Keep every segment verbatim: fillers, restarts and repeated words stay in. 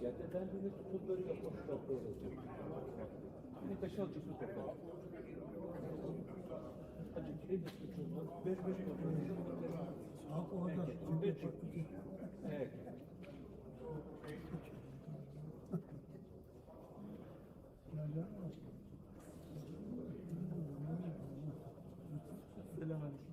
Gerçekten beni tutup böyle yapmışlar böyle. Bir de kaç alacak bu kadar? Hadi, bir de tutuyorlar. Beş, beş, beş. Bak orada. Evet. Selam aleyküm.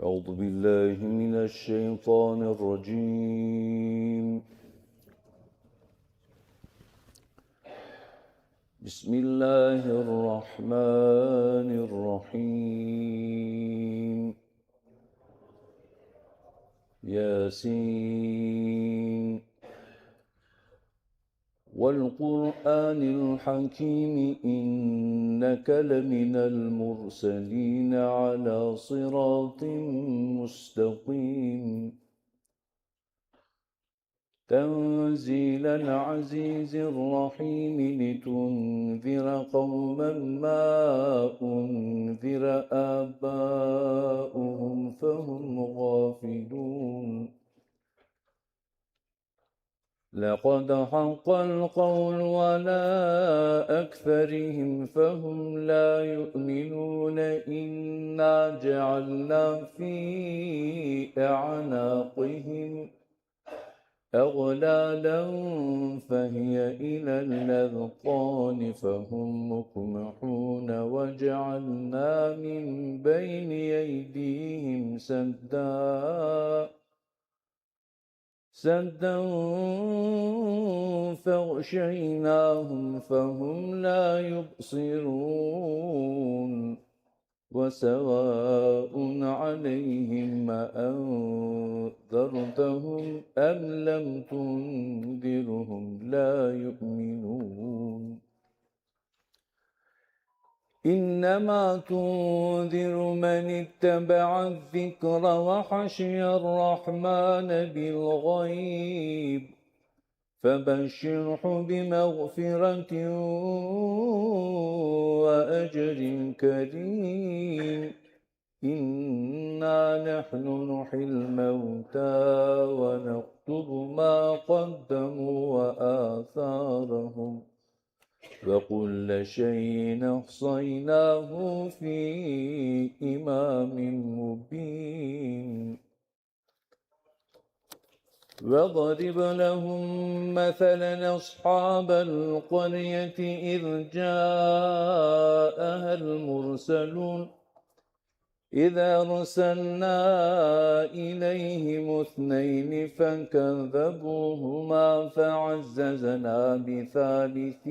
أعوذ بالله من الشيطان الرجيم. بسم الله الرحمن الرحيم. ياسين. والقرآن الحكيم إنك لمن المرسلين على صراط مستقيم. تنزيل العزيز الرحيم لتنذر قوما ما أنذر آباؤهم فهم غافلون. لقد حق القول على أكثرهم فهم لا يؤمنون إنا جعلنا في أعناقهم أغلالا فهي إلى الأذقان فهم مقمحون وجعلنا من بين أيديهم سدا سدا فأغشيناهم فهم لا يبصرون. وسواء عليهم أأنذرتهم أم لم تنذرهم لا يؤمنون. إنما تنذر من اتبع الذكر وخشي الرحمن بالغيب، فبشره بمغفرة وأجر كريم. إنا نحن نحيي الموتى ونكتب ما قدموا وآثارهم، وكل شيء أحصيناه في إمام مبين. واضرب لهم مثلا أصحاب القرية إذ جاءها المرسلون. إذ أرسلنا إليهم اثنين فكذبوهما فعززنا بثالث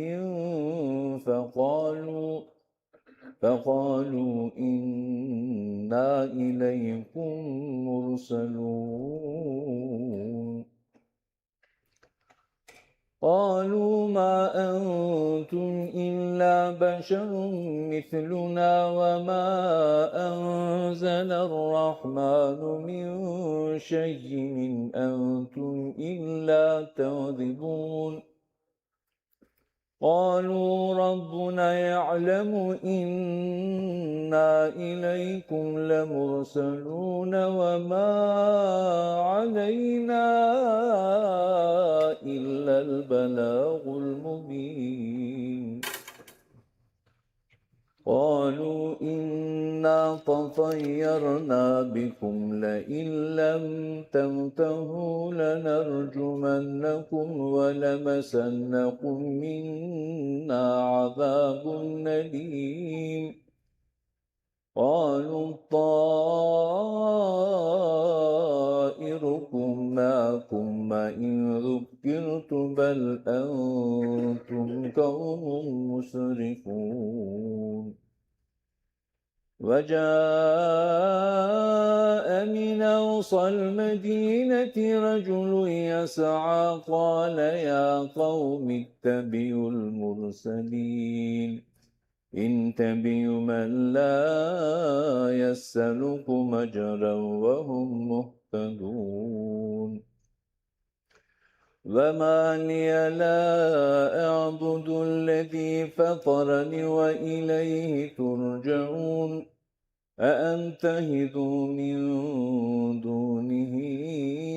فقالوا فقالوا إنا إليكم مرسلون. قالوا ما أنتم إلا بشر مثلنا وما أنزل الرحمن من شيء إن أنتم إلا تكذبون. قالوا ربنا يعلم إنا إليكم لمرسلون وما علينا إلا البلاغ المبين. قالوا إنا تطيرنا بكم لئن لم تنتهوا لنرجمنكم ولمسنكم منا عذاب أليم. قالوا طائركم معكم أئن ذكرتم بل أنتم قوم مسرفون. وجاء من أقصى المدينة رجل يسعى قال يا قوم اتبعوا المرسلين. اتبعوا من لا يسألكم أجرا وهم مهتدون. وما لي لا أعبد الذي فطرني وإليه ترجعون. أأتخذ من دونه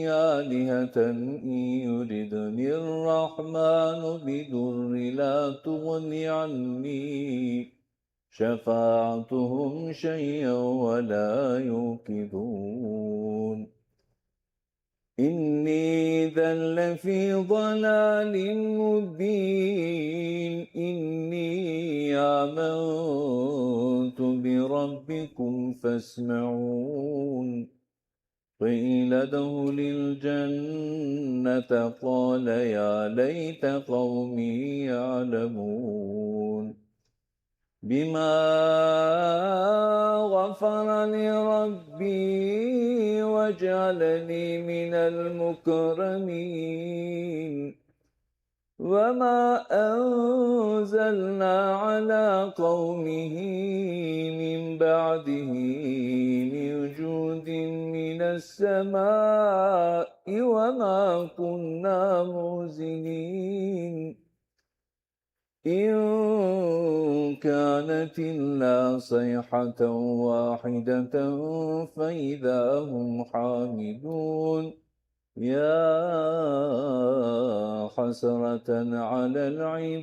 آلهة إن يردن الرحمن بضر لا تغن عني شفاعتهم شيئا ولا ينقذون. إني إذا لفي ضلال مبين. إني آمنت بربكم فاسمعون. قيل ادخل الجنة قال يا ليت قومي يعلمون. بما غفر لي ربي وجعلني من المكرمين. وما أنزلنا على قومه من بعده من جود من السماء وما كنا منزلين. إن كانت إلا صيحة واحدة فإذا هم خامدون. يا حسرة على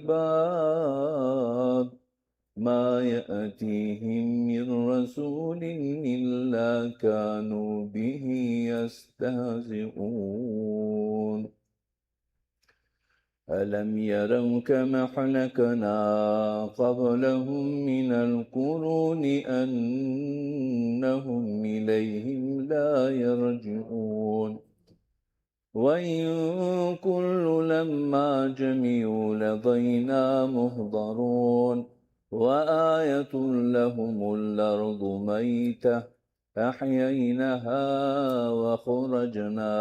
العباد ما يأتيهم من رسول إلا كانوا به يستهزئون. ألم يروا كم أهلكنا قبلهم من القرون أنهم إليهم لا يرجعون. وإن كل لما جميع لدينا محضرون. وآية لهم الأرض ميتة أحييناها وأخرجنا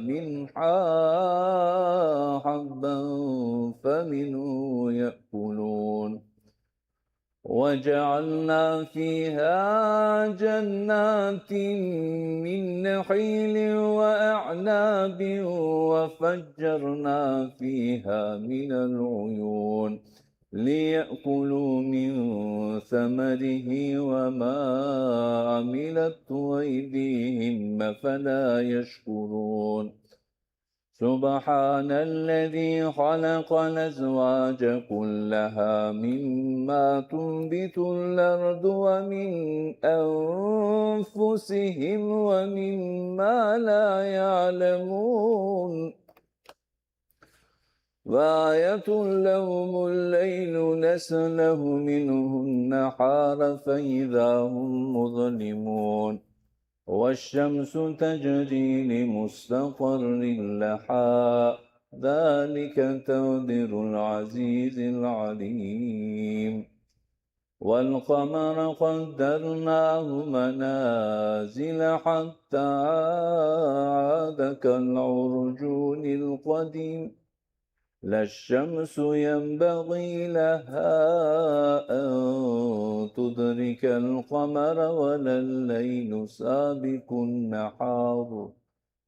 منها حبا فمنه يأكلون. وجعلنا فيها جنات من نخيل وأعناب وفجرنا فيها من العيون ليأكلوا من ثمره وما عملته أيديهم أفلا يشكرون. سبحان الذي خلق الأزواج كلها مما تنبت الأرض ومن أنفسهم ومما لا يعلمون. وآية لهم الليل نسلخ منه النهار فإذا هم مظلمون. والشمس تجري لمستقر لها ذلك تقدير العزيز العليم. والقمر قدرناه منازل حتى عاد كالعرجون القديم. لا الشمس ينبغي لها أن تدرك القمر ولا الليل سابق النهار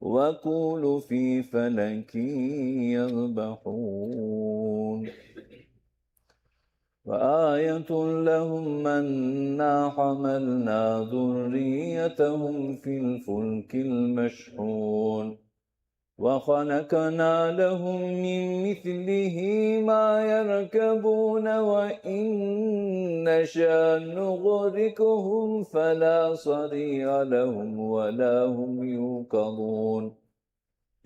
وكل في فلك يسبحون. وآية لهم أنا حملنا ذريتهم في الفلك المشحون وخلقنا لهم من مثله ما يركبون وإن نشأ نغرقهم فلا صريخ لهم ولا هم ينقذون.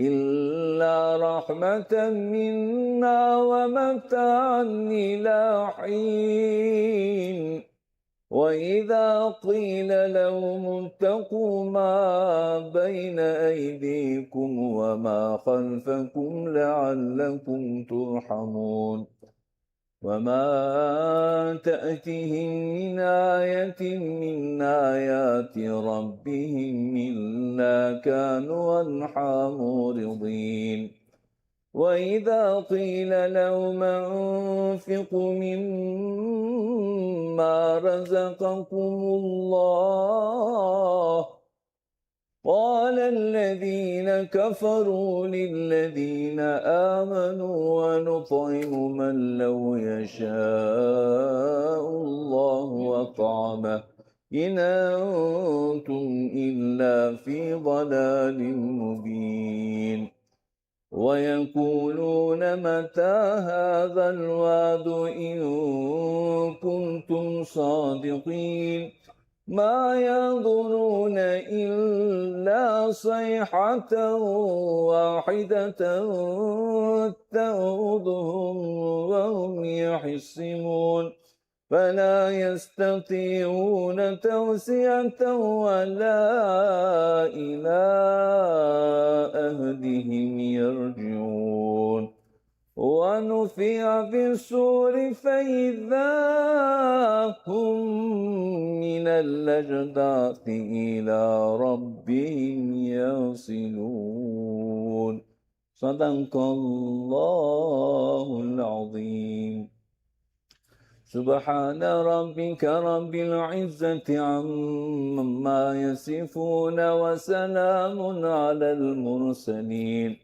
إلا رحمة منا ومتاعا إلى حين. وإذا قيل لهم اتقوا ما بين أيديكم وما خلفكم لعلكم ترحمون. وما تأتيهم من آية من آيات ربهم إلا كانوا عنها معرضين. وإذا قيل لهم أنفقوا مما رزقكم الله قال الذين كفروا للذين آمنوا أنطعم من لو يشاء الله أطعمه إن أنتم إلا في ضلال مبين. ويقولون متى هذا الوعد إن كنتم صادقين. ما ينظرون إلا صيحة واحدة تأخذهم وهم يخصمون. فلا يستطيعون توصية ولا إلى أهلهم يرجعون. ونفخ في الصور فإذا هم من الأجداث إلى ربهم يصلون. صدق الله العظيم. سبحان ربك رب العزة عما يصفون وسلام على المرسلين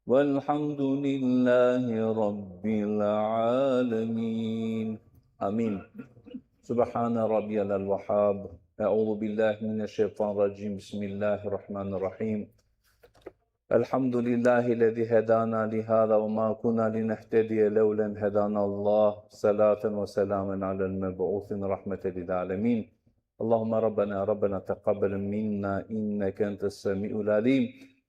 والحمد لله رب العالمين. آمين. سبحان ربي الوهاب. أعوذ بالله من الشيطان الرجيم. بسم الله الرحمن الرحيم. الحمد لله الذي هدانا لهذا وما كنا لنهتدي لولا أن هدانا الله. صلاة وسلاما على المبعوث رحمة للعالمين. اللهم ربنا ربنا تقبل منا إنك أنت السميع العليم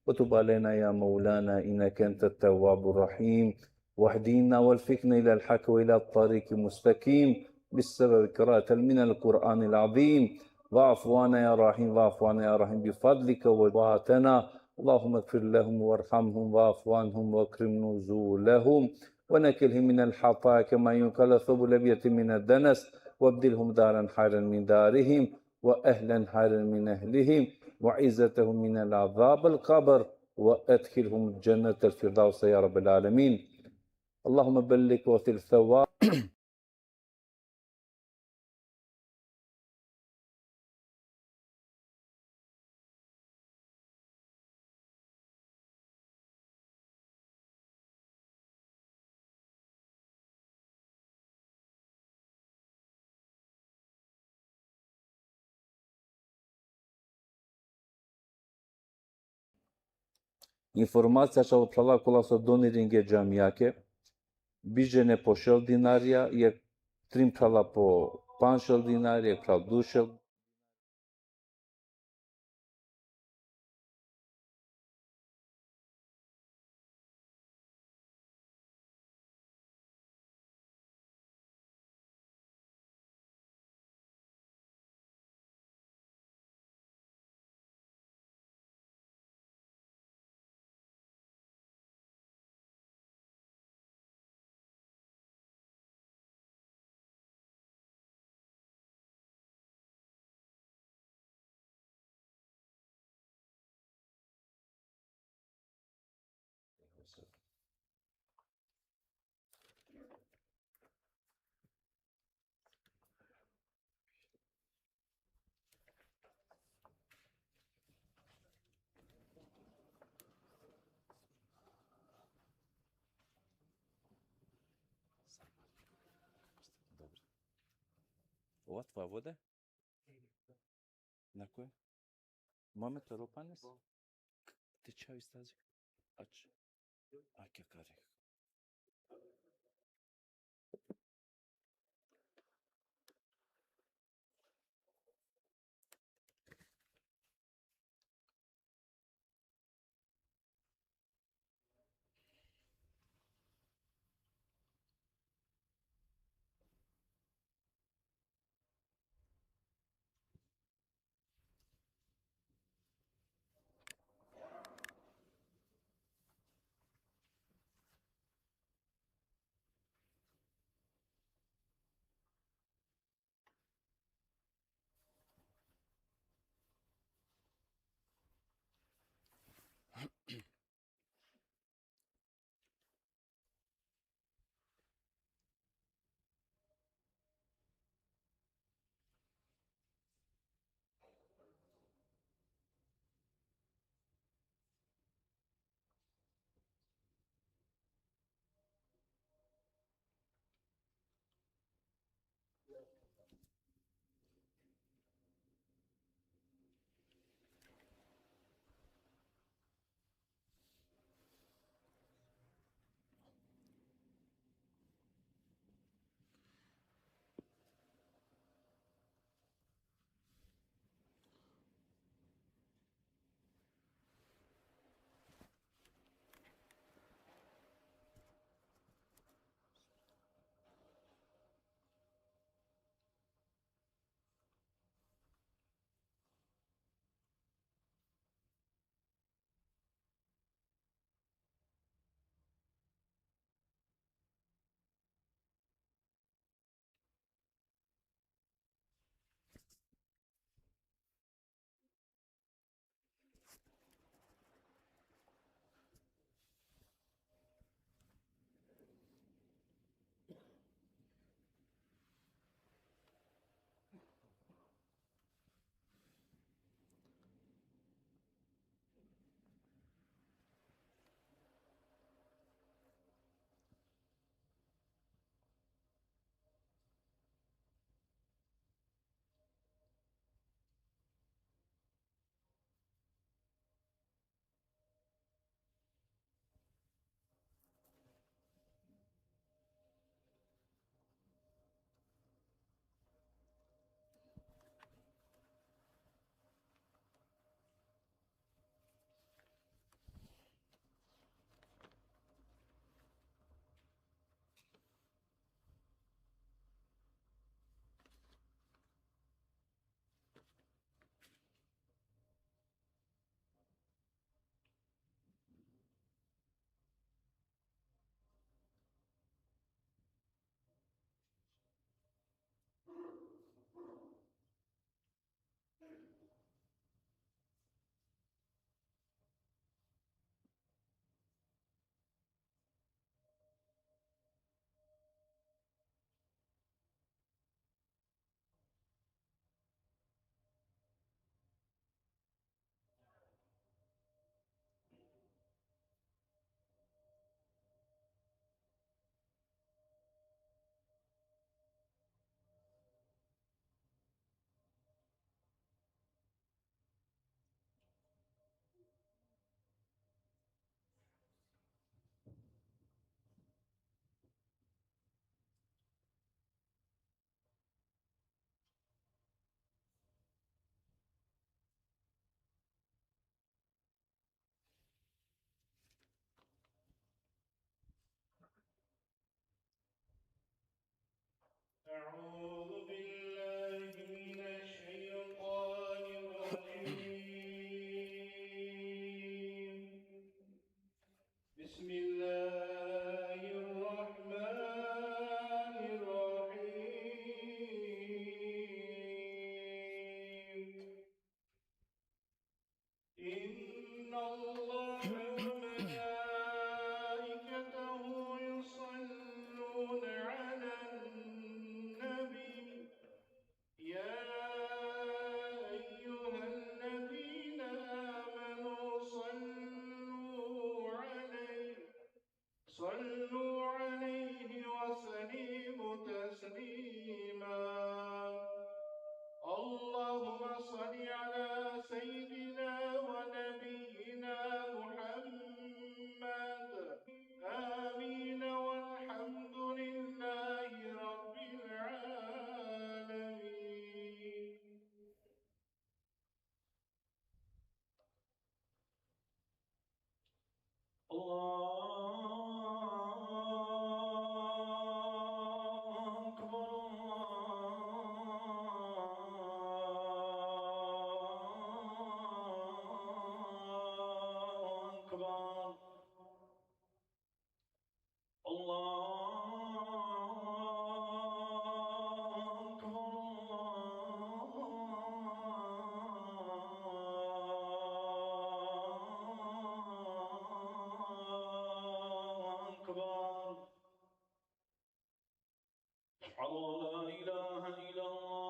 وتب علينا يا مولانا إنك أنت التواب الرحيم واهدنا ووفقنا إلى الحق وإلى الطريق المستقيم بسبب قراءة من القرآن العظيم. واعف عنا يا رحيم، واعف عنا يا رحيم بفضلك وبرحمتك. اللهم اغفر لهم وارحمهم واعف عنهم واكرم نزلهم ونقهم من الخطايا كما ينقى الثوب الأبيض من الدنس وأبدلهم دارا خيرا من دارهم وأهلا خيرا من أهلهم وعزتهم من العذاب القبر وأدخلهم جنة الفردوس يا رب العالمين. اللهم بلغ وصل ثواب Informacija čalo phrala kola so doniringe džamijake, biš džene po šel dinarja, jek trin phrala po panšel dinarja, jek phral dušel. Dobro. Ova tvoja voda? Na koje? Mame to ropanes? Te čavi stazi. Ač. Ake kare. إن الله وملائكته يصلون على النبي، يا أيها الذين آمنوا صلوا عليه، صلوا عليه وسلموا تسليما. اللهم صل على سيدنا ونبينا محمد. آمين، والحمد لله رب العالمين. الله أكبر، الله أكبر، الله أكبر، الله أكبر. أشهد أن لا إله إلا الله.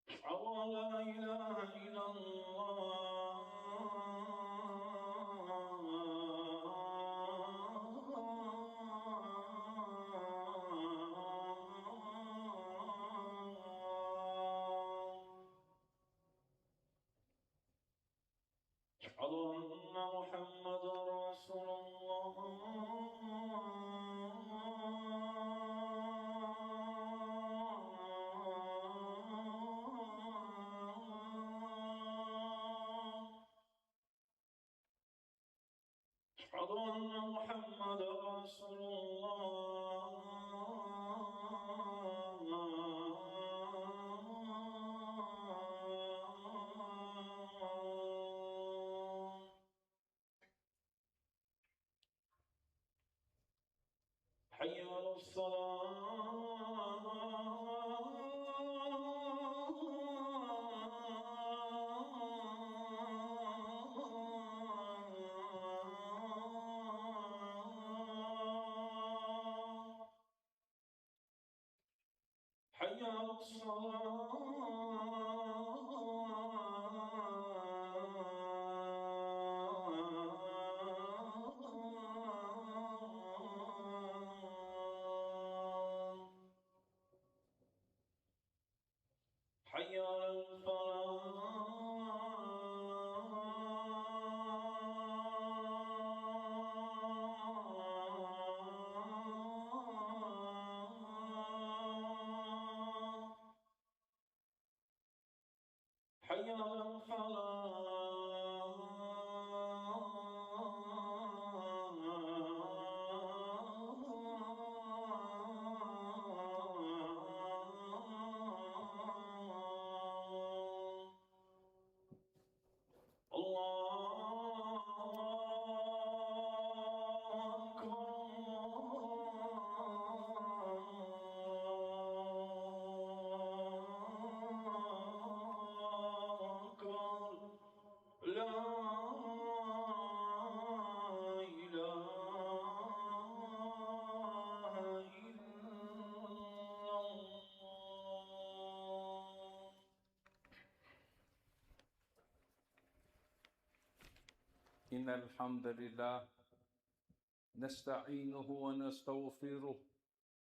أشهد أن لا إله إلا الله. أشهد أن محمدا رسول الله. أشهد أن محمدا رسول الله. حي على الصلاة. حي على الصلاة. حي على الفلاح. حي على الفلاح. الله أكبر، الله أكبر. لا إله إلا الله. إن الحمد لله نستعينه ونستغفره،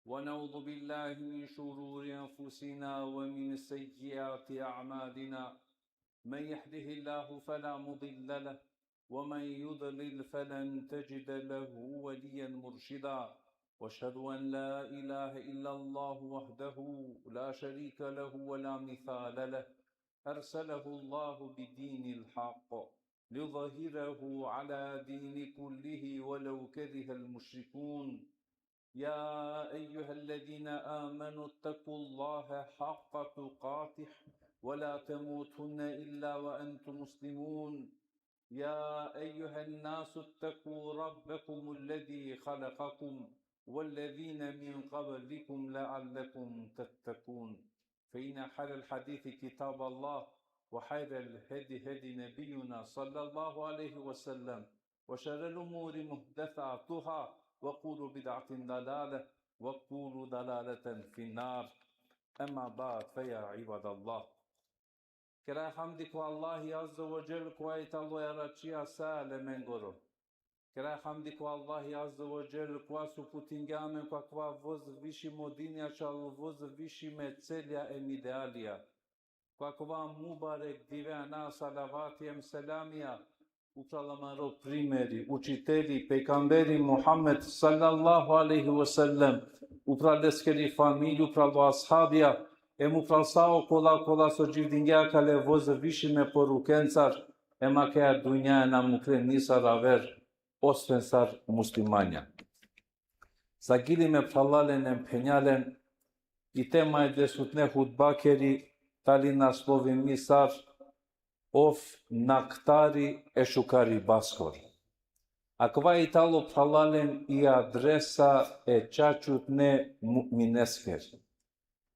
ونعوذ بالله من شرور أنفسنا ومن سيئات أعمالنا. من يهده الله فلا مضل له، ومن يضلل فلن تجد له وليا مرشدا. وأشهد أن لا إله إلا الله وحده لا شريك له ولا مثال له، أرسله الله بدين الحق ليظهره على دين كله ولو كره المشركون. يا أيها الذين آمنوا اتقوا الله حق تقاته ولا تموتن إلا وأنتم مسلمون. يا أيها الناس اتقوا ربكم الذي خلقكم والذين من قبلكم لعلكم تتقون. فإن خير الحديث كتاب الله، وخير الهدي هدي نبينا صلى الله عليه وسلم، وشر الأمور محدثاتها، وكل بدعة ضلالة، وكل ضلالة في النار. أما بعد، فيا عباد الله. Kera hamdi ko Allahi Azze ve Dželle, kova i talo jaračija sa alemengoro. Kera hamdi ko Allahi Azze ve Dželle, kova so uputingja amen ko akava vozvišimo dini, ačhal vozvišime celja em idealija. Ko akava mubarek dive ana salavati em selamija upral amaro primeri, učitelji, pejgamberi Muhammed sallallahu alejhi ve sellem, upral leskeri familija, upral o ashabija, em upral sa okola, kola so dživdingja kale vozvišime porukencar, em akaja dunjaja na muklen nisar aver, osven sar muslimanja. Sagili me phralalen em phenjalen, i tema e desutne hutbakeri tali naslovimi sar: Ov naktari e šukaribaskoro. Akava i talo phralalen i adresa e čačutne mu'mineskeri.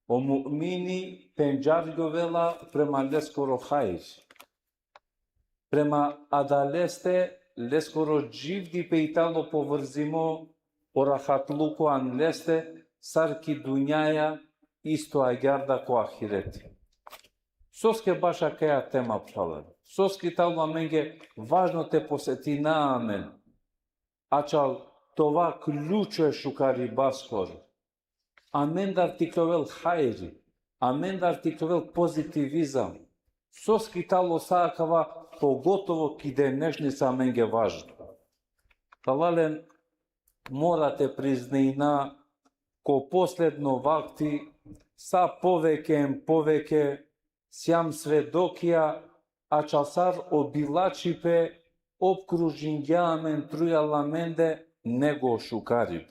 O mu'mini pendžargjovela prema leskoro hajri. Prema adaleste, leskoro dživdipe i talo povrzimo o rahatluko an leste, sar ki dunjaja, isto agjaar da ko ahireti. Soske baš akaja tema, phralalen? Soske i talo amenge važno te posetina amen? Ačhal tova ključo e šukaribaskoro. Amendar te iklovel hajri, amendar te iklovel pozitivizam. Soske i talo sa akava, pogotovo ki denešnica amenge važno? Phralalen, mora te priznina, ko posledno vakti, sa poveke em poveke sijam svedokija, ačhal sar o bilačhipe opkružingja amen, trujal amende nego o šukarib.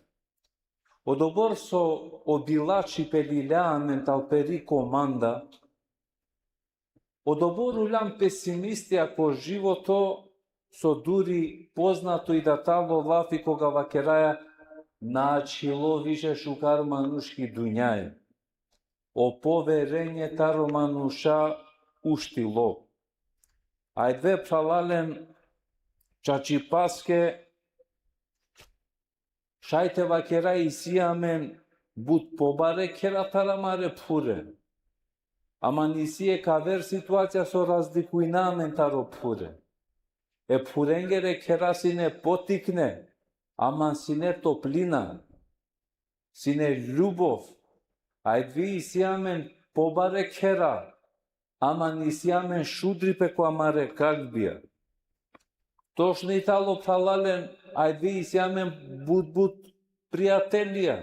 Odobor so o bilačhipe lilja amen tal peri komanda, odobor uljam pesimistija ko životo, so duri poznato i da talo lafi koga vakeraja: na ačhilo više šukar manuš ki dunjaja. O poverenje taro manuša uštilo. Ajde, phralalen, čačipaske šaj te vakera, isi amen but pobare khera taro amare phure. Ama isi jekh aver situacija so razlikujna amen taro phure. E phurengere khera sine potikne, ama sine toplina, sine ljubov. Ajde, isi amen pobare khera, ama isi amen šudripe ko amare kalbija. Točno i talo, phralalen, ajde, isi amen but, but prijatelija.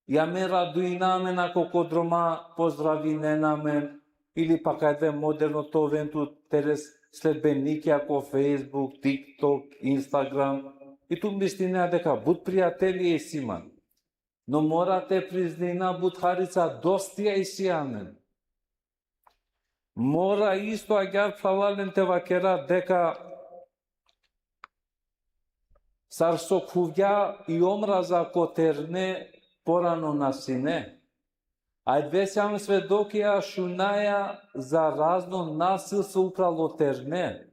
I amen radujna amen ako ko droma pozdravinena amen, ili pak ajde moderno te oven tut tere sledbenikija ko Facebook, TikTok, Instagram. I tu mislinea deka but prijatelija isi man. No mora te priznina, but harica dostija isi amen. Mora isto agjaar, phralalen, te vakera deka sar so khuvgja i omraza ko terne, porano na sine. Ajde, sijam svedokija, šunaja za razno nasilstvo upral o terne.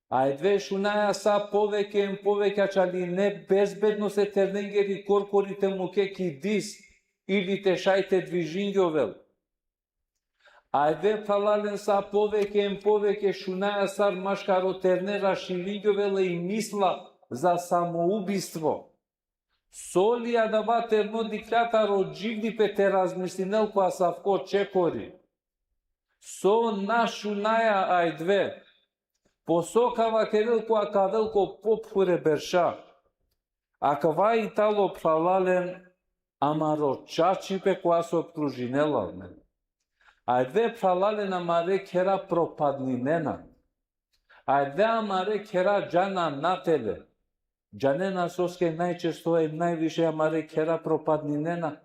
Ajde, šunaja sa poveke em poveke ačhaline bezbednost e ternengeri korkori te muke ki dis ili te šaj te dvižingjovel. Ajde, phralalen, sa poveke em poveke šunaja sar maškaro terne raširingjovel i misla za samoubistvo. So li adava terno dikhlja taro dživdipe te razmislinel ko asavko čekori? So na šunaja, ajde, po so ka vakerel ko, ka avel ko pophure berša. Akava i talo, phralalen, amaro čačipe kova so opkružinela amen. Ajde, phralalen, amare khera propadninena. Ajde, amare khera džana natele. Džanena soske najčesto em najviše amare khera propadninena?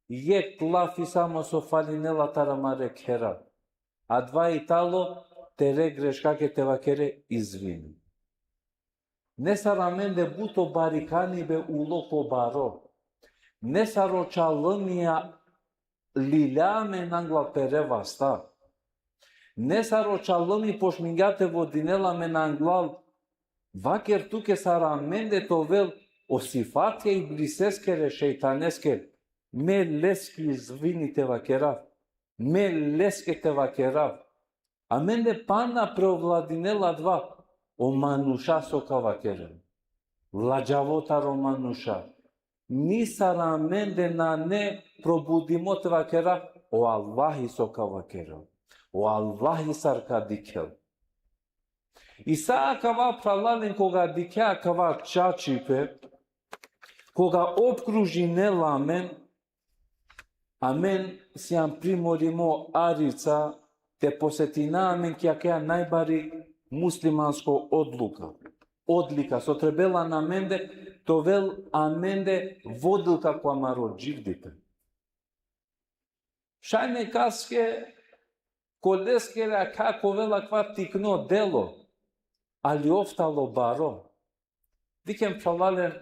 Jekh lafi samo so falinela taro amare khera. Adava i talo tere greškake te vakere izvini. Nesar amende but o barikanibe ulo ko baro. Nesar o čalumija lilja amen anglal pere vasta. Nesar o čalumi počmingja te vodinel amen anglal, vaker tuke sar amende te ovel o sifatija e ibliseskere, šejtaneskere. Me leske izvini te vakerav. Me leske te vakerav. Amende pana preovladinela adava, o manuša so ka vakerel. Ladžavo taro manuša. Nisar amende nane probudimo te vakera, o Allahi so ka vakerel. O Allahi sar ka dikhel. I sa akava, phralalen, koga dikhea akava čačipe, koga opkružinela amen, amen sijam primorimo arica te posetina amen ki akaja najbari muslimansko odluka. Odlika, so trebela na amende, te ovel amende vodilka ko amaro dživdipe. Šaj nekaske ko leskere akha ka ovel akava tikno delo, ali ov tano baro. Dikhen, phralalen,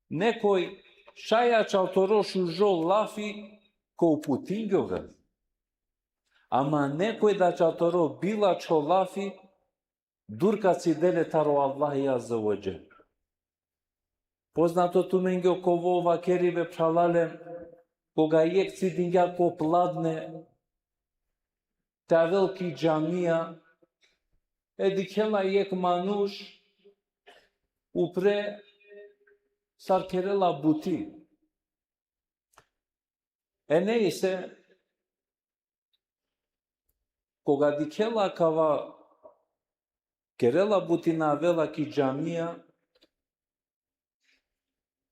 nekoj šaj ačhal toro šužo lafi ka uputingjovel. Ama nekoj da ačhal toro bilačho lafi, dur ka cidel le taro Allahi Azze ve Dželle. Poznato tumenge okova vakeribe, phralalen, koga jekh cidingja ko pladne te avel ki džamija, e dikhela jekh manuš upre sar kerela buti. E nejse, koga dikhela akava kerela buti, na avela ki džamija,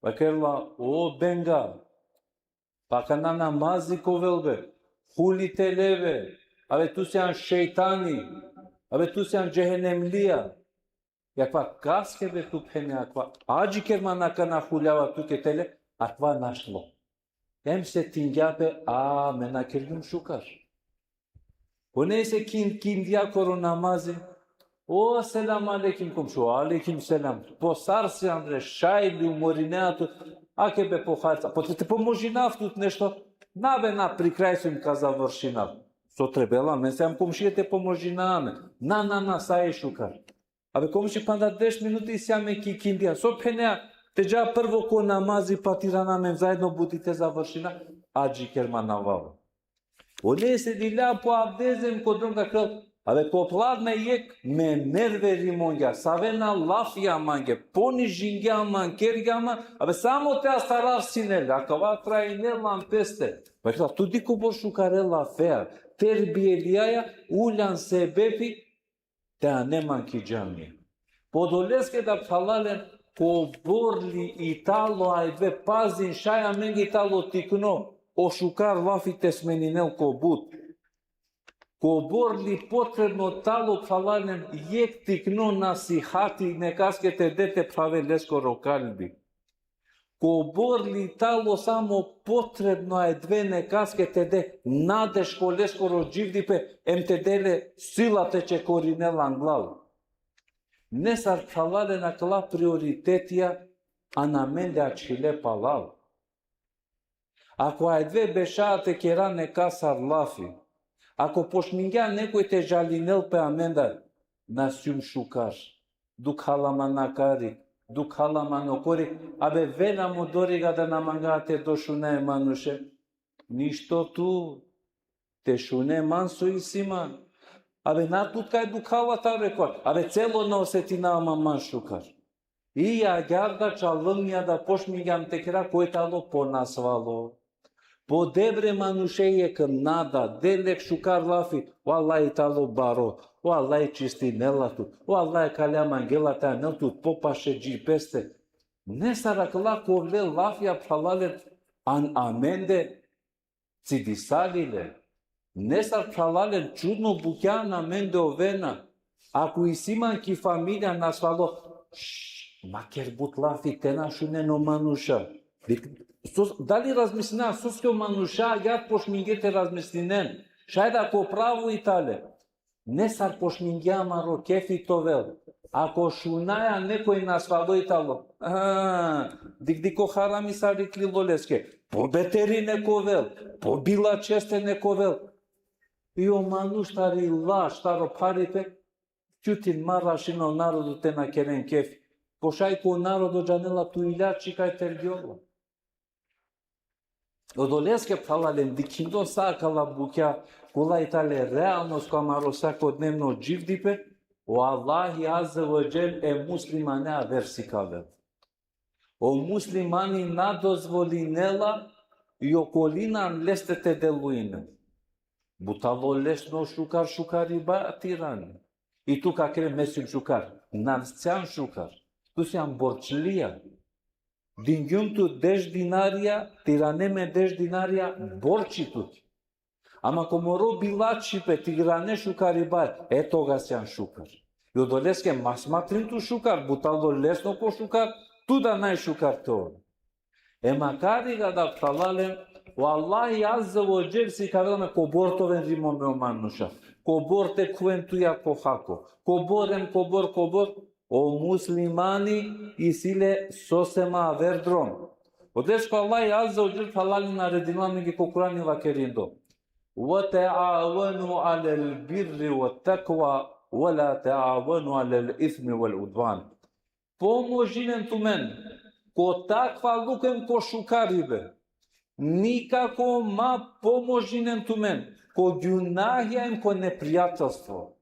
vakerela: O benga, pa akana namazi ka ovel be, huli tele be, abe tu sian šejtani, abe tu sian džehenemlija. Akava kaske be tu phene akava? Adžiker man, akana huljava tuke tele, akava našlo. Em setingja pe, a, me na kergjum šukar. O nejse, kin-, kindija koro namazi. O, selam alejkum, komšo. Alejkum selam. Po sar sian bre, šaj li, umorinea tut? Ake be po harca. Po te, te pomožinav tut nešto? Na be, na, pri kraj sium, ka završinav. So trebela, me siam komšije, te pomožina amen. Na, na, na, sa i šukar. Abe komši, panda deš minuti siam ki kindija. So phenea, te dža prvo ko namazi, pa te irana amen zaedno buti te završina, adžiker man, na avava. O nejse, lilja po avdezem ko drom, vakerel: Abe ko pladne jekh me nerve rimongja, save na lafija mange, ponižingja man, kergja man, abe samo te astarav sine le, akava trajinela man peste. Vakerela: Tu dikh kobor šukare lafea, terbijelija, uljan sebepi, te ane man ki džamija. Podoleske da, phralalen, kobor li i tano, ajde, pazin, šaj amenge i tano tikno o šukar lafi te smeninel ko but. Kobor li potrebno tano, phralalen, jekh tikno nasihati nekaske te de, te phravel leskoro kalbi. Kobor li tano samo potrebno ajde nekaske te de nadež ko leskoro dživdipe, em te de le sila te čekorinel anglal. Nesar, phralalen, akala prioritetija ano amende ačhile palal. Ako ajde beša te kera nekasar lafi, ako počmingja nekoj te žalinel pe amendar, na sium šukar, dukhala man akari, dukhala man okori, abe vena mo doriga da na manga te došuna e manuše. Ništo tu, te šune man so isi man. Abe na tut kaj dukhala taro ekvar, abe celo na osetina man šukar. I agjaar da čalumnja da počmingjam te kera, koj tano ponasvalo. Po de bre manuše jekh nada, de le jekh šukar lafi, o Allah i tano baro, o Allah čistinela tut, o Allah akale mangela te anel tut popaše dži peste. Nesar akala kovle lafija, phralalen, ano amende cidisali le. Nesar, phralalen, čudno bukja ano amende ovena. Ako isi man ki familija nasvalo, š-, ma ker but lafi, te na šunen o manuša. Dik-, so-, dali razmislina, soske o manuša agjaar počmingje te razmislinen? Šaj da ko pravo i tale. Ne sar počmingja amaro kefi te ovel. Ako šunaja nekoj nasvalo i talo, a, dik dik o harami sar iklilo leske. Po beteri nek ovel, po bilačeste nek ovel. I o manuš tari laž, taro pharipe, ćutin, ma rašin o narodo te na keren kefi. Pošaj ko narodo džanela tu ilači kaj tergjola. Odoleske, phralalen, dikhindo sa akala bukja, kola i tale realnost ko amaro svakodnevno dživdipe, o Allahi Azze ve Dželle e muslimane aver sikavel. O muslimani na dozvolinela i okolina leste te delujnel. But talo lesno šukar šukariba te irane. I tu ka kere me sium šukar. Na sian šukar. Tu sian borčlija. Dingjum tut deš dinarija, te irane me deš dinarija borči tut. Ama ko moro bilačipe te irane šukariba, e toga sian šukar. I odoleske ma smatrin tu šukar, but talo lesno ko šukar, tu da najšukar te ove. E makari gada, phralalen, o Allahi Azze ve Dželle sikavela amen kobor te oven rimome o manuša, kobor te khuven tuja ko hako, kobor em kobor, kobor, o muslimani isi le sosema aver drom. Odoleske o Allahi Azze ve Dželle, phralalen, naredinela amenge ko Kurani vakerindo: وتعاونوا على البر والتقوى ولا تعاونوا على الإثم والعدوان. Pomožinen tumen ko takvaluko em ko šukaribe. Nikako ma pomožinen tumen ko gjunahja em ko neprijatelstvo.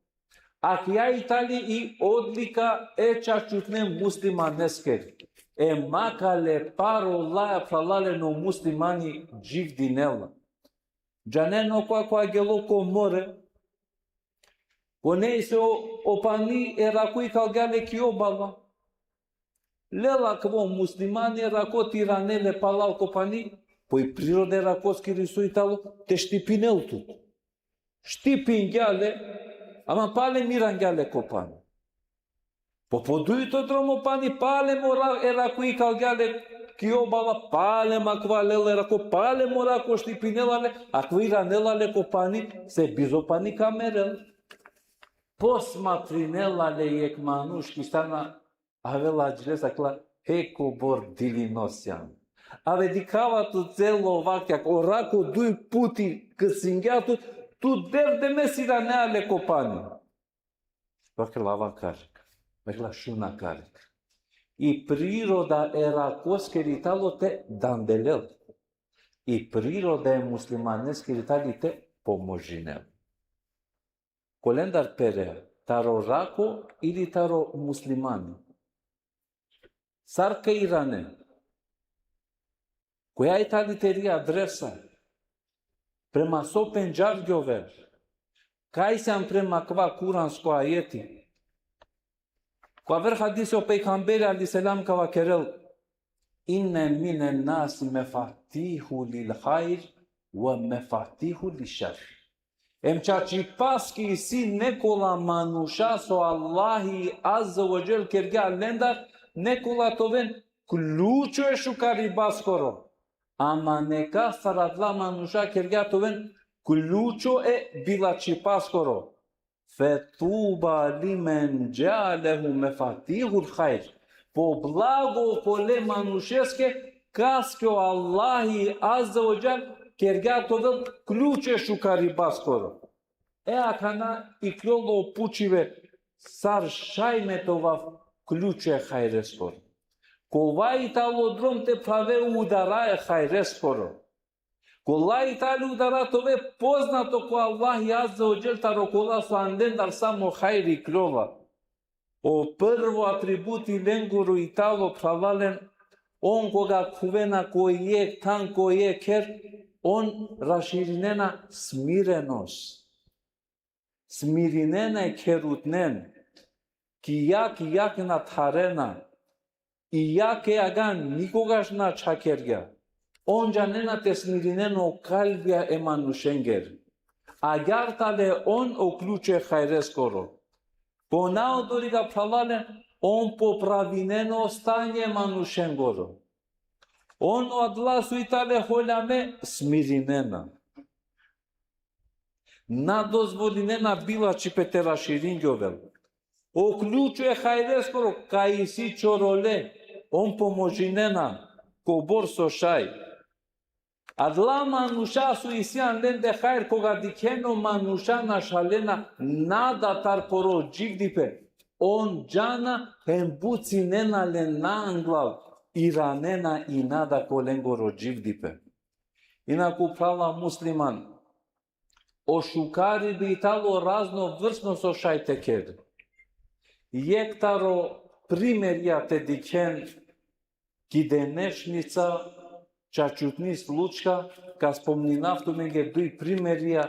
Akaja i tali i odlika e čačutne muslimaneskeri. E ma kale paro laja, phralalen, o muslimani dživdinela. Džanen okova kova gelo ko more, ko nejse o, o pani e rako ikalgja le ki obala. Lela akava muslimani e rako te irane le palal ko pani, po i priroda e rakoskiri so i talo, te štipinel tut. Štipingja le, ama palem irangja le ko pani. Po, po dujto drom o pani palem o ra-, e rako ikalgja le ki obala, palem akava lela e rako, palem o rako štipinela le, akava iranela le ko pani, se bizo pani ka merel. Posmatrinela le jekh manuš ki strana, avela dži leste, vakerela: He, kobor dilino sian. Ave, dikhava tut celo vakti, o rako duj puti kcingja tut, tu derdeme si iranea le ko pani. Vakerela: Ava karik. Vakerela: Šun akarik. I priroda e rakoskeri talo te dandelel. I priroda e muslimaneskeri tali te pomožinel. Kolendar perea, taro rako ili taro muslimani? Sar ka irane? Koja i tali teri adresa? Prema so pendžargjove? Kaj sian prema kava kuransko ajeti? Ko aver hadisi o pejgamberi alejhi selam ka vakerel: Inne minen nasi mefatihu lil hajr ve mefatihu lil šer. Em čačipaske isi nekola manuša so Allahi Azze ve Dželle kergja lendar nekola te oven ključo e šukaribaskoro. Ama nekastar adala manuša kergja te oven ključo e bilačipaskoro. Fetuba limen džalehu mefatihul hajr. Po blago okole manušeske, kaske o Allahi Azze ve Dželle kergja te ovel ključo e šukaribaskoro. E akana ikljola o pučibe sar šaj me te ovav ključo e hajreskoro. Kova i talo drom te prave udara e hajreskoro. Kola i tali udara te ove poznato ko Allahi Azze ve Dželle, taro kola so andendar samo hajri ikljola. O prvo atributi lengoro i talo, phralalen, on koga khuvena ko jekh than, ko jekh kher, on raširinena smirenost. Smirinena e kherutnen, ki jag, jag na tharena, i jag e agan nikogaš na čhakergja. On džanena te smirinen o kalbja e manušengeri. Agjar tale on o ključo e hajreskoro. Ko na odoriga, phralalen, on popravinena o stanje e manušengoro. On o adala so i tale holjame smirinena. Na dozvolinena bilačhipe te raširingjovel. O ključo e hajreskoro ka isi čorole, on pomožinena kobor so šaj. Adala manuša so isi an lende hajr, koga dikhen o manuša našalena, nada tar poro dživdipe, on džana hem bucinena len anglav, iranena i nada ko lengoro dživdipe. Inaku, phrala musliman, o šukaribe i tano raznovrsno so šaj te kere. Jekh taro primerija te dikhen ki denešnica, čačutni slučka, ka spomninav tumenge duj primerija,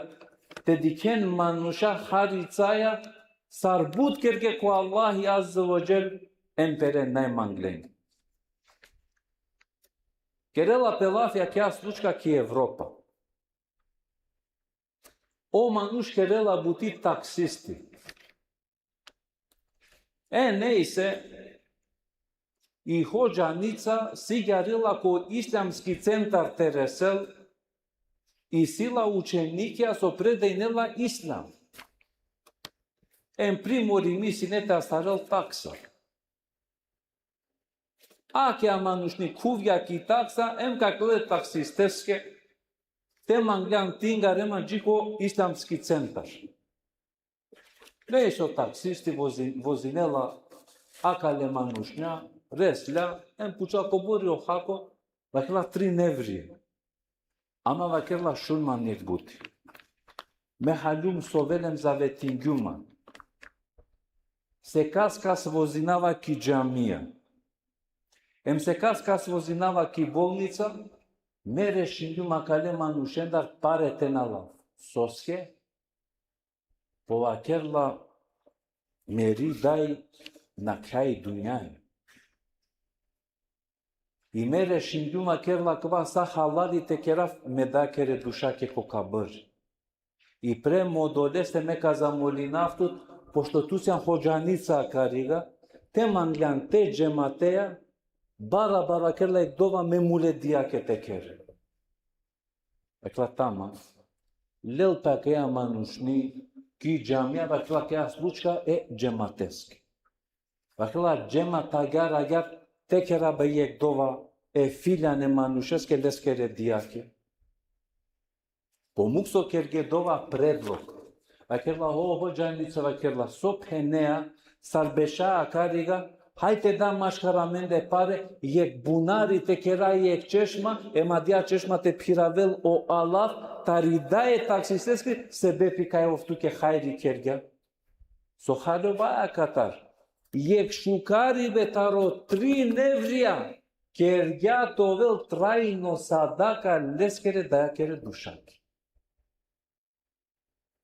te dikhen manuša haricaja, sar but kerge ko Allahi Azze ve Dželle, em pere najmanglen. Kerela pe lafi akaja slučka ki Evropa. O manuš kerela buti taksisti. E, nejse, i hodžanica sigjarila ko islamski centar te resel, isi la učenikija so predajnela islam. Em primorimi sine te astarel taksa. Akaja manušni khuvgja ki taksa, em ka kerel e taksisteske, te manglan tingare man dži ko islamski centar. Nejse, o taksisti vozi-, vozinela akale manušnja, resla, em pučela kobor i o hako, vakerela: Trin evrija. Ama, vakerela, šun man jekh buti. Me haljum sovel em zavetingjum man. Sekas kas vozinava ki džamija, em sekas kas vozinava ki bolnica, me rešingjum akale manušendar pare te na lav. Soske? Po, vakerela, meri daj nakhaj dunjaja. I me rešingjum, vakerela, akava sa halali te kerav me dakere dušake ko kabr. I prema odoleste me ka zamolinav tut, pošto tu sian hodžanica akariga, te manglan te džemateja, barabar, vakerela, jekh dova me mule dijake te kere. Vakerela: Tamam. Lel pe akaja manušni ki džamija, vakerela, akaja slučka e džemateske. Vakerela: Džemat, agjar, agjar, te kera be jekh dova e filjane manušeske, leskere dijake. Po muk so kerge dova predlog. Vakerela: O hodžanica, vakerela, so phenea, sar beša akariga, hajde da maškar amende pare, jekh bunari te kera, jekh češma, em adaja češma te phiravel o alav tari daja e taksisteske, sebepi kaj ov tuke hajri kergja. So haljovaja akatar? Jekh šukaribe taro trin evrija kergja te ovel trajno sadaka leskere dajakere dušake.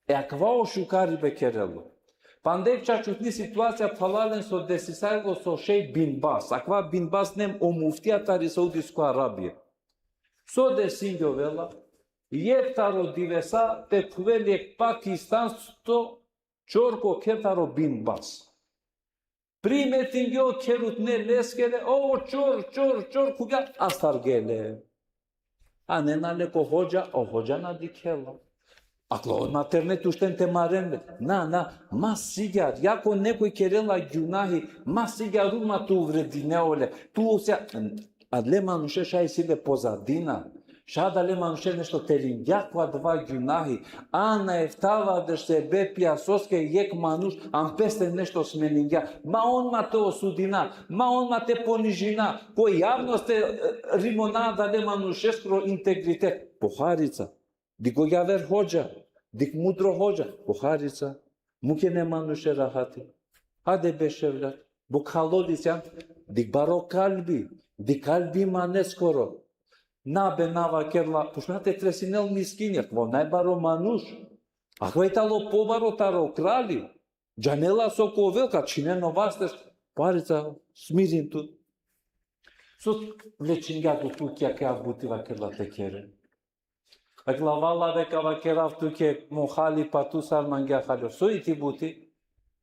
E akava o šukaribe kerela. Panda jekh čačutni situacija, phralalen, so desisajlo so šej Bin Baz. Akava Bin Baz sine o muftija tari Saudisko Arabija. So desingjovela? Jekh taro divesa te phuvel jekh pakistansko čorko kher taro Bin Baz. Primetingje o kherutne leskere, o čor, čor, čor, khuvgja, astargje le. Anena le ko hodža, o hodža na dikhela. Akala odma terne te ušten te maren le. Na, na, ma sigjar, ako nekoj kerela gjunahi, ma sigjar odma te uvredine ole. Tu se, adale manuše šaj isi le pozadina. Šaj adale manuše nešto teringja ko adava gjunahi. Ana eftavardeš sebepija soske jekh manuš, an peste nešto smeningja. Ma odma te osudina, ma odma te ponižina, ko javnost te, e, rimona adale manušeskoro integritet. Po harica. Dikh o javer hodža, dikh mudro hodža, po harica. Muken e manuše rahati. Hajde beš evlad. Bokhalo li sian, dikh baro kalbi, dikh kalbi maneskoro. Na be, na, vakerela, pučna te tresinel miskinja, akava najbaro manuš. Akava i tano pobaro taro krali. Džanela so ka ovel, ka čhinen o vasteš, po harica, smirin tut. So lečingja tut tuke akaja buti, vakerela, te kere? Vakerela: Valla be, ka vakerav tuke, mo hali pa tu sar mangea haljo. So i ti buti?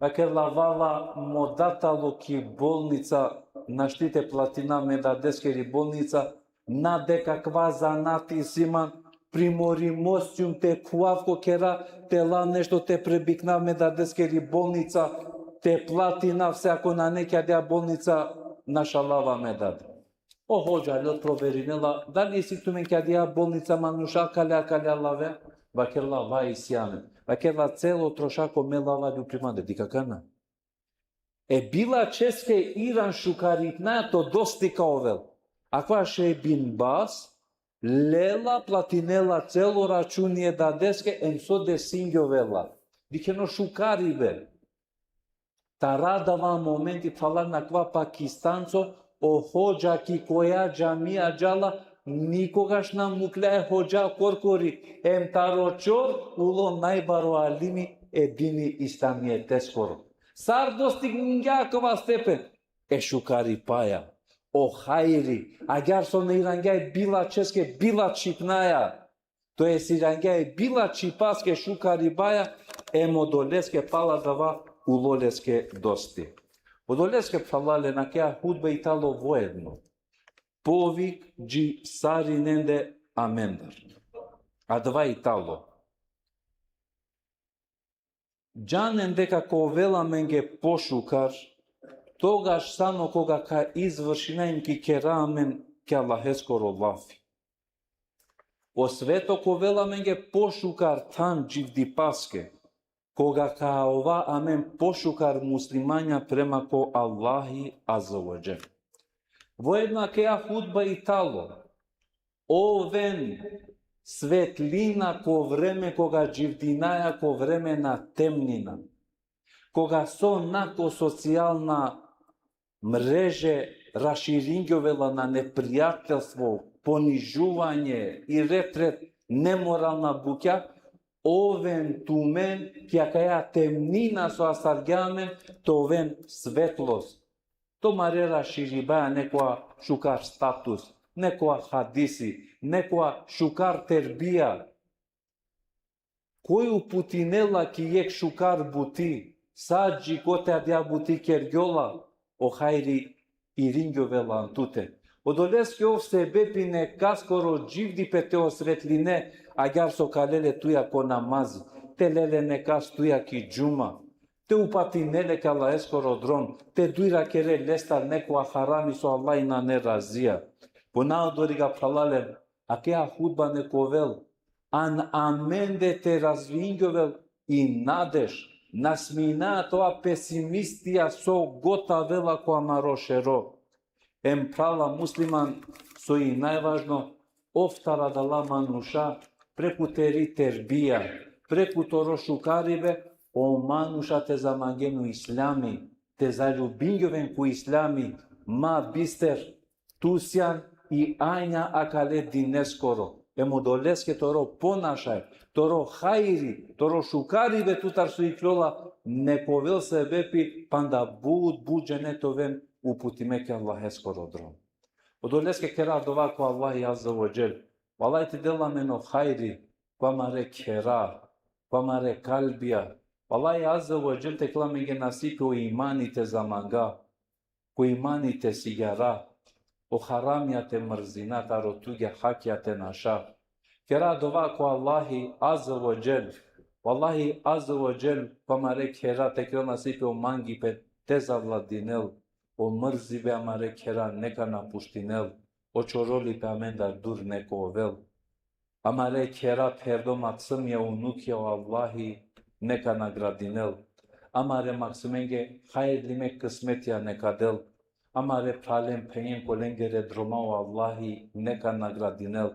Vakerela: Valla, mo dad tano ki bolnica, našti te platina me dadeskeri bolnica, na deka kava zanati isi man, Primorimo sijum te khuvav ko khera, te lav nešto te prebiknav me dadeskeri bolnica, te platinav se, ako nane ki adaja bolnica, našalava me dade. O hodža, lel, proverinela, dali isi tumen ki adaja bolnica manuša akale, akale lave? Vakerela, vaj, isi amen. Vakerela, celo trošak o me lava ljubi mande, dikh akana. E bilačheske iran šukaripnaja to dosti ka ovel. Akava Šejh bin Baz, lela, platinela celo računi e dadeske, em so desingjovela. Dikhen o šukaribe. Taro adava momenti, phralalen, akava Pakistanco, o hodža ki koja džamija džala, nikogaš na mukhlja e hodža korkori, em taro čor ulo najbaro alimi e dini islamijeteskoro. Sar dostigningja akava stepen? E šukaripaja, o hajri, agjaar so na irangja e bilačheske bilačhipnaja. To jest irangja e bilačhipaske šukaribaja, em odoleske pala adava ulo leske dosti. Odoleske, phralalen, akaja hutba i talo voedno povik dži sarinende amendar. Adava i talo. Džanen deka ka ovel amenge pošukar, togaš samo koga ka izvršina em ka khera amen ki Allaheskoro lafi. O sveto ka ovel amenge pošukar than dživdipaske, koga ka ova amen pošukar muslimanja prema ko Allahi Azze ve Dželle. Voedno akaja hutba i talo, oven svetlina ko vreme koga dživdinaja ko vreme na temnina. Koga so na ko socijalna mreže raširingjovela na neprijatelstvo, ponižuvanje i ret-ret nemoralna bukja, oven tumen ki akaja temnina so astargja amen, te oven svetlost. Tumare raširibaja nekoja šukar status, nekoja hadisi, nekoja šukar terbija. Koj uputinela ki jekh šukar buti, sa dži kote adaja buti kergjola, o hajri iringjovela an tute. Odoleske ov sebepi nekaskoro dživdipe te osvetline, agjaar so ka lele tuja ko namazi, te lele nekas tuja ki džuma, te upatinele ki Allaheskoro drom, te dujrakere lestar nekoja harami so Allah nane razija. Po na odoriga, phralalen, akaja hutba neka ovel an amende te razvingjovel i nadež, na smina te ova pesimistija so god avela ko amaro šero. Em, phrala musliman, so i najvažno, ov taro adala manuša, preku teri terbija, preku toro šukaribe, o manuša te zamangen o islami, te zaljubingjoven ko islami, ma bister, tu sian i anja akale dineskoro. Em odoleske toro ponašaj, toro hajri, toro šukaribe tutar so ikljola, neka ovel sebepi panda but, but džene te oven uputime ki Allaheskoro drom. Odoleske kera dova ko Allahi Azze ve Dželle. Vallahi te del amen o hajri, ko amare khera, ko amare kalbija. Vallahi Azze ve Dželle te kerel amenge nasipi o imani te zamanga, ko imani te sigjara, o haramija te mrzina, taro tugja hakija te naša. Kera dova ko Allahi Azze ve Dželle. Vallahi Azze ve Dželle, ko amare khera te kerel nasipi o mangipe te zavladinel, o mrzibe amare khera neka na puštinel, o čorolipe amendar dur neka ovel. Amare khera, pherdo, maksumija, unukija o Allahi neka nagradinel. Amare maksimenge hajrlime kismetija neka del. Amare phralen, phenjen, kolengere droma o Allahi neka nagradinel.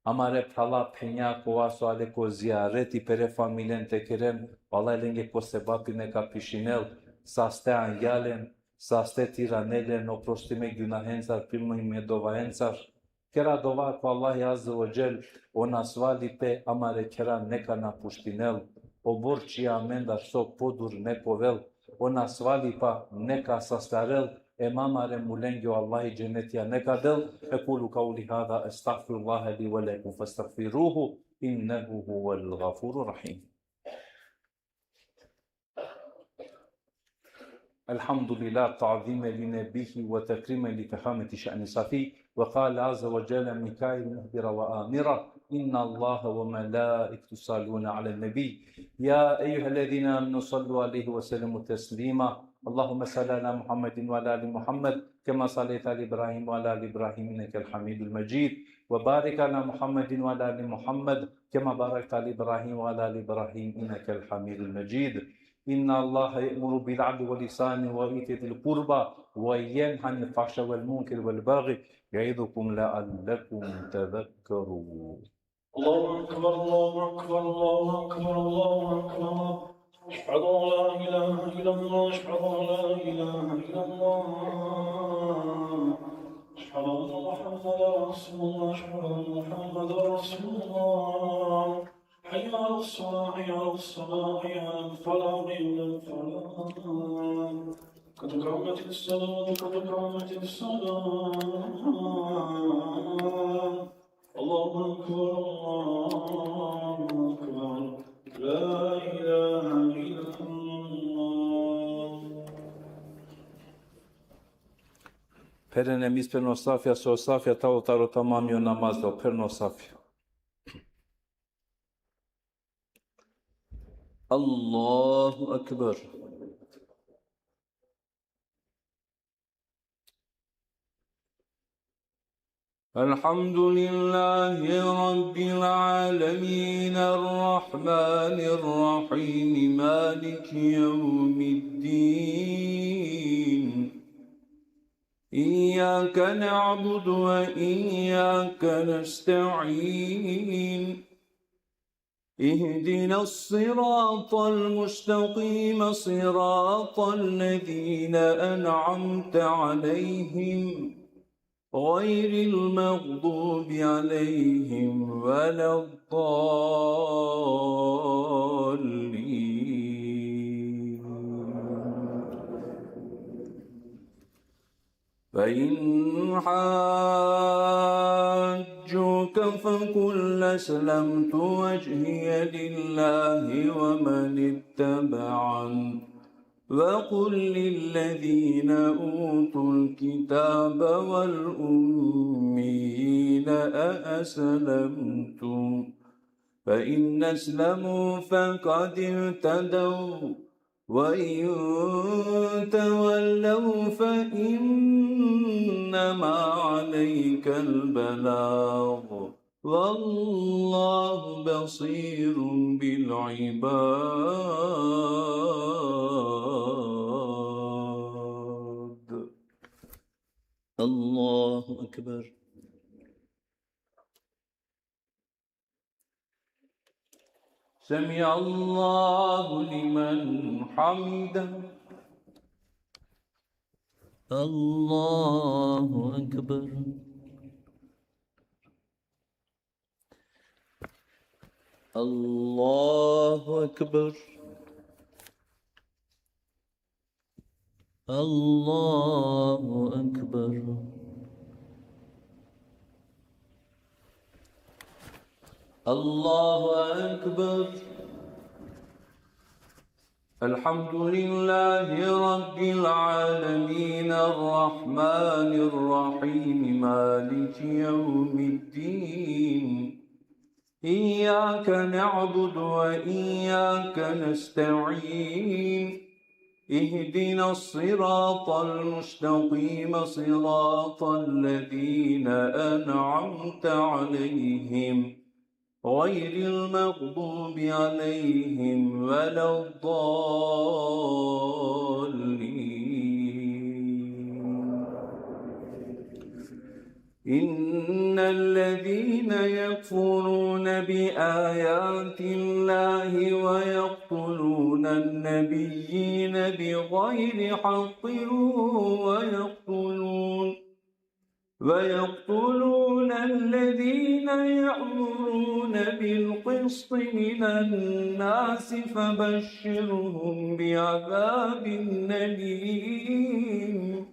Amare phrala, phenja kova so ale ko zijareti pere familijen te keren, vallahi lenge ko sevapi neka pišinel, saste angja len, saste tirane len, oprostime gjunahencar, primime dovaencar. Kera dova ko Allahi Azze ve Dželle, o nasvalipe amare khera neka na puštinel, o borčija amendar so podur neka ovel, o nasvalipa neka sastarel, em amare mulenge o Allahi dženetija neka del. أقول قولي هذا، أستغفر الله لي ولكم فاستغفروه إنه هو الغفور الرحيم. الحمد لله تعظيما لنبيه وتكريما لكرامة شأن صفيه. وقال عز وجل من قائل مخبرا وآمرا: إن الله وملائكته يصلون على النبي، يا أيها الذين آمنوا صلوا عليه وسلموا تسليما. اللهم صل على محمد وعلى آل محمد كما صليت على إبراهيم وعلى آل إبراهيم إنك الحميد المجيد. وبارك على محمد وعلى آل محمد كما باركت على إبراهيم وعلى آل إبراهيم إنك الحميد المجيد. إن الله يأمر بالعدل والإحسان وإيتاء ذي القربى وينهى عن الفحشاء والمنكر والبغي يعظكم لعلكم تذكرون. الله أكبر، الله أكبر، الله أكبر، الله أكبر. أشهد أن لا إله إلا الله، أشهد أن لا إله إلا الله. أشهد أن محمدا رسول الله، أشهد أن محمدا رسول الله. حي على الصلاة، حي على الصلاة، حي على الفلاح، حي على الفلاح. قد قامت الصلاة، قد قامت الصلاة. الله أكبر، الله أكبر. لا إله إلا الله. Peren e mis peren o safja, so safja talo taro tamami o namaz, o peren o safja. الله أكبر. الحمد لله رب العالمين، الرحمن الرحيم، مالك يوم الدين. إياك نعبد وإياك نستعين. اهدنا الصراط المستقيم، صراط الذين أنعمت عليهم، غير المغضوب عليهم ولا الضالين. فإن حاجوك فقل أسلمت وجهي لله ومن اتبعن، وقل للذين أوتوا الكتاب والأميين أأسلمتم، فإن أسلموا فقد اهتدوا، وإن تولوا فإنما عليك البلاغ، والله بصير بالعباد. الله أكبر. سمع الله لمن حمده. الله أكبر. الله أكبر. الله أكبر. الله أكبر. الحمد لله رب العالمين، الرحمن الرحيم، مالك يوم الدين. إياك نعبد وإياك نستعين. اهدنا الصراط المستقيم، صراط الذين أنعمت عليهم، غير المغضوب عليهم ولا الضالين. إن الذين يكفرون بآيات الله ويقتلون النبيين بغير حق ويقتلون، ويقتلون الذين يأمرون بالقسط من الناس فبشرهم بعذاب أليم.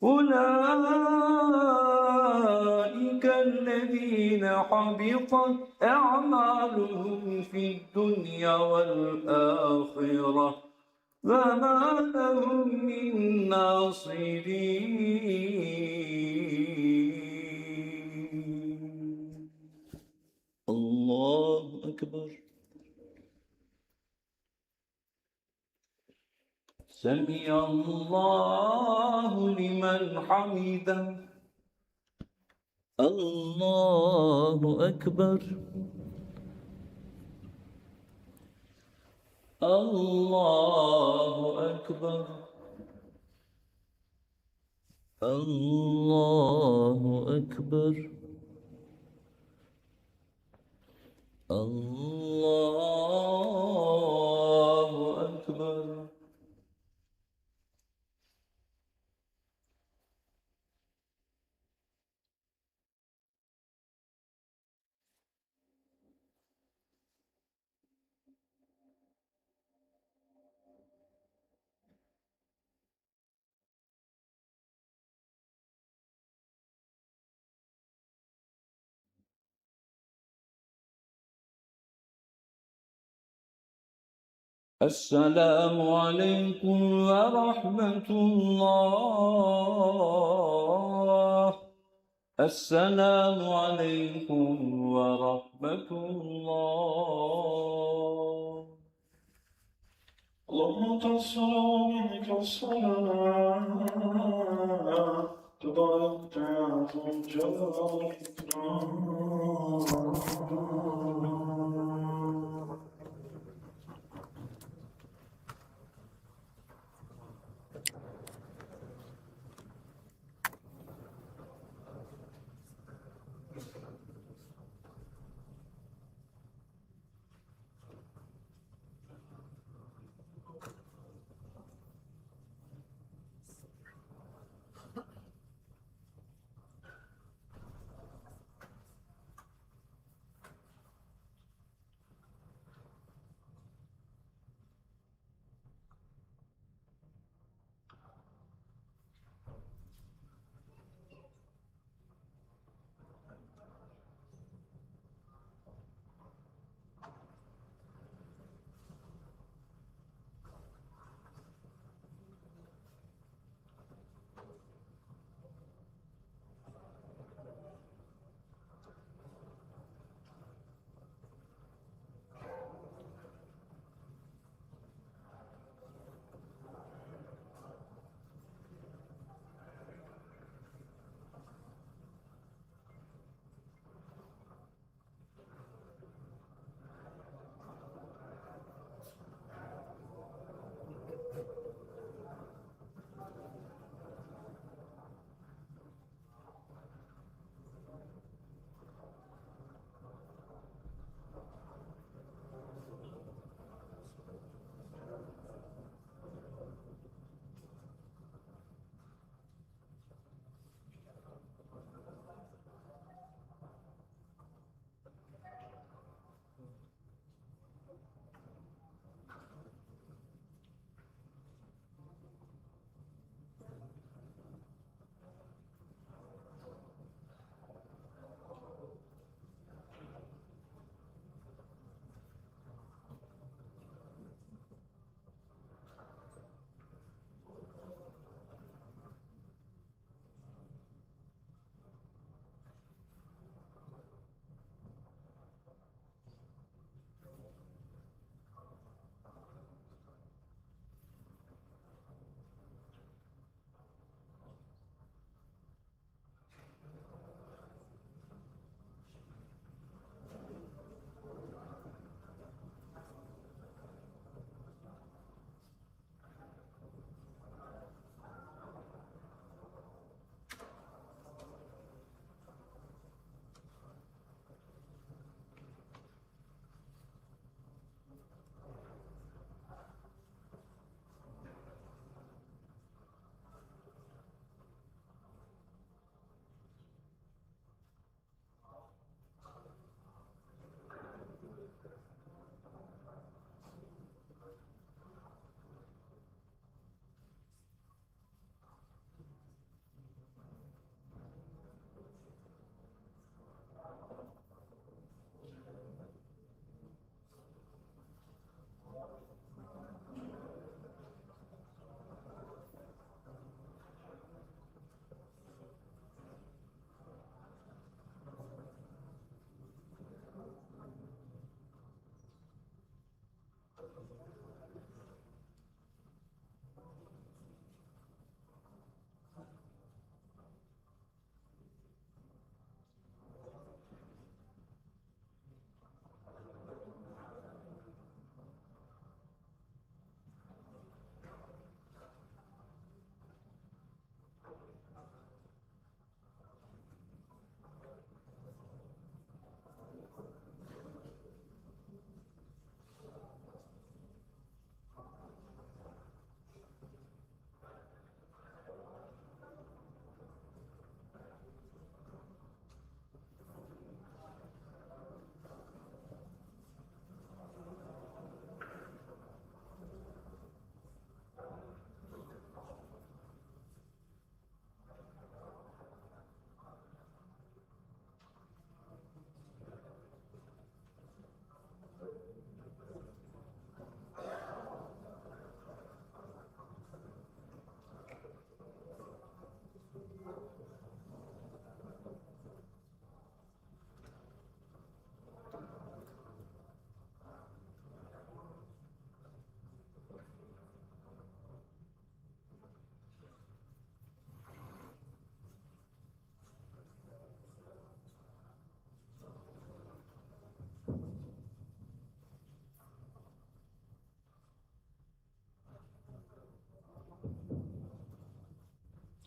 أولئك الذين حبطت أعمالهم في الدنيا والآخرة، فما لهم من ناصرين. الله أكبر. سمع الله لمن حمده. الله أكبر. الله أكبر. الله أكبر. الله أكبر. السلام عليكم ورحمة الله. السلام عليكم ورحمة الله. اللهم تقصر منك الصلاة، تبارك يا ذا الجلال والإكرام.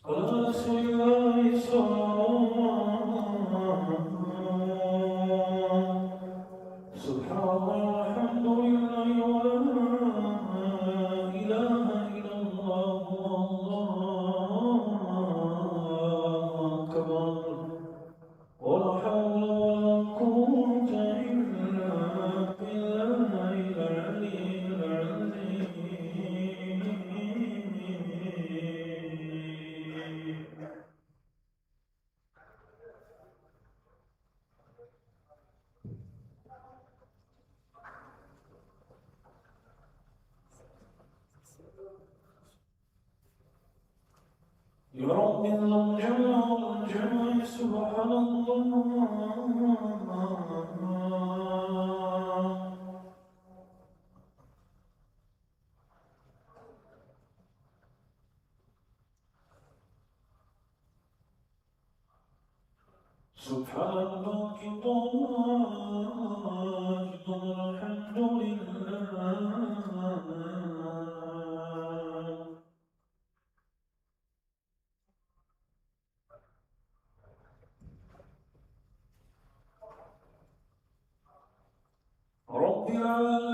على رسول الله صلى الله عليه وسلم. سبحان الله والحمد لله ولا إله إلا الله والله أكبر. ولا حول ولا قوة إلا بالله العلي العظيم. يا رب الجمع والجمع سبحان الله. سبحان الله والحمد لله. رب العالمين.